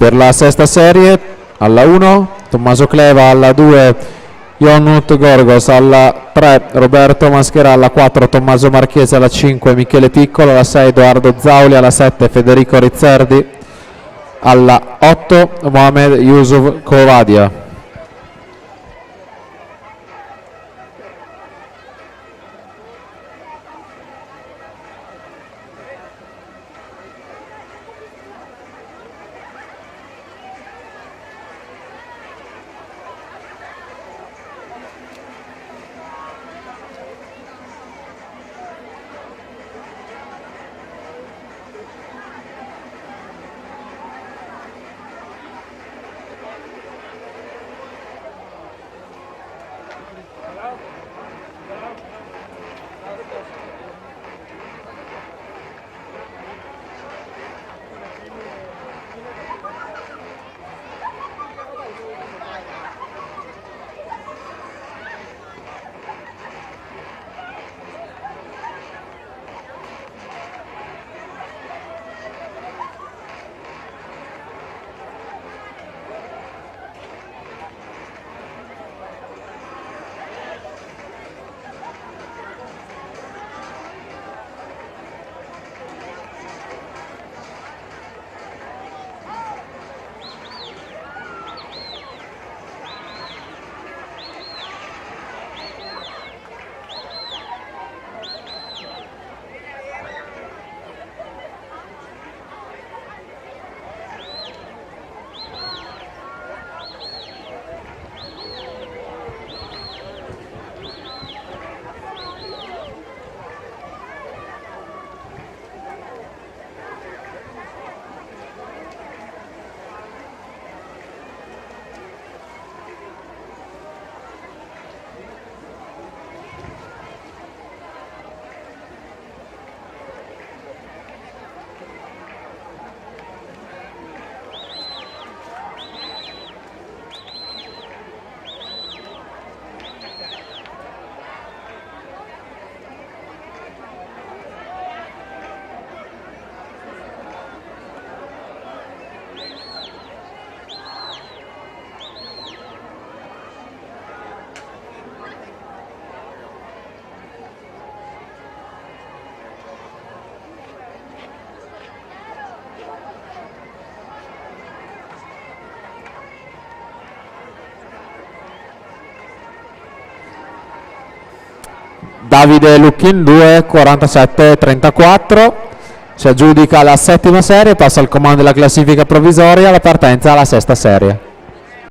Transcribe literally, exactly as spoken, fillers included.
Per la sesta serie, alla uno, Tommaso Cleva, alla due, Jonut Gorgos, alla tre, Roberto Maschera, alla quattro, Tommaso Marchese, alla cinque, Michele Piccolo, alla sei, Edoardo Zauli, alla sette, Federico Rizzerdi, alla otto, Mohamed Yusuf Kovadia. Davide Lucchin due, quarantasette trentaquattro, si aggiudica la settima serie, passa al comando della classifica provvisoria, la partenza alla sesta serie.